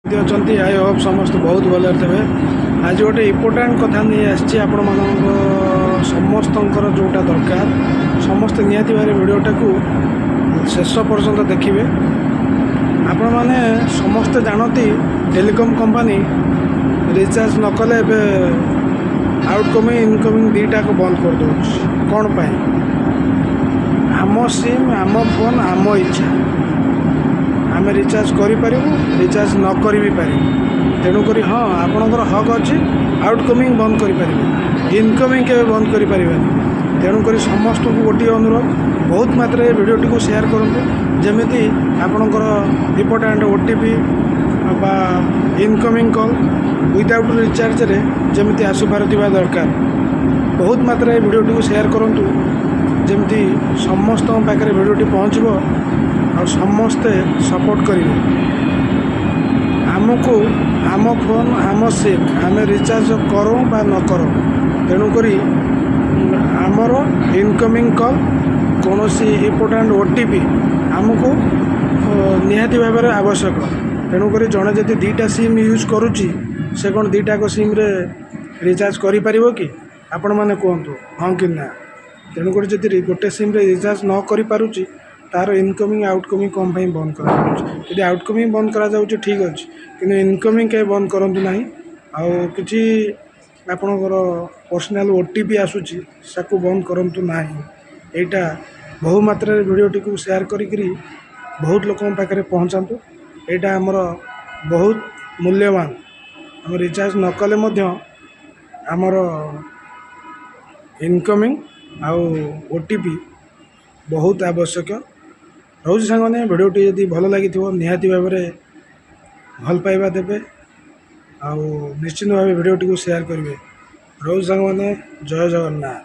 କେମିତି ଅଛନ୍ତି? I Hope ସମସ୍ତେ ବହୁତ ଭଲରେ ଥିବେ। ଆଜି ଗୋଟେ ଇମ୍ପୋର୍ଟାଣ୍ଟ କଥା ନେଇ ଆସିଛି ଆପଣମାନଙ୍କ ସମସ୍ତଙ୍କର, ଯେଉଁଟା ଦରକାର। ସମସ୍ତେ ନିହାତି ଭାବରେ ଭିଡ଼ିଓଟାକୁ ଶେଷ ପର୍ଯ୍ୟନ୍ତ ଦେଖିବେ। ଆପଣମାନେ ସମସ୍ତେ ଜାଣନ୍ତି, ଟେଲିକମ୍ କମ୍ପାନୀ ରିଚାର୍ଜ ନ କଲେ ଏବେ ଆଉଟକମିଂ, ଇନକମିଂ ଦୁଇଟାକୁ ବନ୍ଦ କରିଦେଉଛି। କ'ଣ ପାଇଁ? ଆମ ସିମ୍, ଆମ ଫୋନ୍, ଆମ ଇଚ୍ଛା। ଆମେ ରିଚାର୍ଜ କରିପାରିବୁ, ରିଚାର୍ଜ ନ କରି ବି ପାରିବୁ। ତେଣୁକରି ହଁ, ଆପଣଙ୍କର ହକ୍ ଅଛି, ଆଉଟକମିଂ ବନ୍ଦ କରିପାରିବେ, ଇନକମିଂ କେବେ ବନ୍ଦ କରିପାରିବେନି। ତେଣୁକରି ସମସ୍ତଙ୍କୁ ଗୋଟିଏ ଅନୁରୋଧ, ବହୁତ ମାତ୍ରାରେ ଭିଡ଼ିଓଟିକୁ ସେୟାର କରନ୍ତୁ, ଯେମିତି ଆପଣଙ୍କର ଇମ୍ପୋର୍ଟାଣ୍ଟ ଓଟିପି ବା ଇନକମିଂ କଲ୍ ୱିଦାଉଟ୍ ରିଚାର୍ଜରେ ଯେମିତି ଆସିପାରୁଥିବା ଦରକାର। ବହୁତ ମାତ୍ରାରେ ଭିଡ଼ିଓଟିକୁ ସେୟାର କରନ୍ତୁ, ଯେମିତି ସମସ୍ତଙ୍କ ପାଖରେ ଭିଡ଼ିଓଟି ପହଞ୍ଚିବ ଆଉ ସମସ୍ତେ ସପୋର୍ଟ କରିବେ ଆମକୁ। ଆମ ଫୋନ୍, ଆମ ସିମ୍, ଆମେ ରିଚାର୍ଜ କରୁ ବା ନ କରୁ। ତେଣୁକରି ଆମର ଇନକମିଂ କଲ୍, କୌଣସି ଇମ୍ପୋର୍ଟାଣ୍ଟ ଓଟିପି ଆମକୁ ନିହାତି ଭାବରେ ଆବଶ୍ୟକ। ତେଣୁକରି ଜଣେ ଯଦି ଦୁଇଟା ସିମ୍ ୟୁଜ୍ କରୁଛି, ସେ କ'ଣ ଦୁଇଟାକ ସିମ୍ରେ ରିଚାର୍ଜ କରିପାରିବ କି? ଆପଣମାନେ କୁହନ୍ତୁ, ହଁ କି ନା? ତେଣୁକରି ଯଦି ଗୋଟେ ସିମ୍ରେ ରିଚାର୍ଜ ନ କରିପାରୁଛି, ତା'ର ଇନକମିଂ, ଆଉଟକମିଂ କ'ଣ ପାଇଁ ବନ୍ଦ କରାଯାଉଛି? ଯଦି ଆଉଟକମିଂ ବନ୍ଦ କରାଯାଉଛି, ଠିକ୍ ଅଛି, କିନ୍ତୁ ଇନକମିଂ କେବେ ବନ୍ଦ କରନ୍ତୁ ନାହିଁ। ଆଉ କିଛି ଆପଣଙ୍କର ପର୍ସନାଲ୍ ଓଟିପି ଆସୁଛି, ତାକୁ ବନ୍ଦ କରନ୍ତୁ ନାହିଁ। ଏଇଟା ବହୁ ମାତ୍ରାରେ ଭିଡ଼ିଓଟିକୁ ସେୟାର କରିକିରି ବହୁତ ଲୋକଙ୍କ ପାଖରେ ପହଞ୍ଚାନ୍ତୁ। ଏଇଟା ଆମର ବହୁତ ମୂଲ୍ୟବାନ। ଆମେ ରିଚାର୍ଜ ନ କଲେ ମଧ୍ୟ ଆମର ଇନକମିଂ ଆଉ ଓଟିପି ବହୁତ ଆବଶ୍ୟକ ରହୁଛି। ସାଙ୍ଗମାନେ, ଭିଡ଼ିଓଟି ଯଦି ଭଲ ଲାଗିଥିବ, ନିହାତି ଭାବରେ ଭଲ ପାଇବା ଦେବେ ଆଉ ନିଶ୍ଚିନ୍ତ ଭାବେ ଭିଡ଼ିଓଟିକୁ ସେୟାର କରିବେ। ରହୁଛି ସାଙ୍ଗମାନେ, ଜୟ ଜଗନ୍ନାଥ।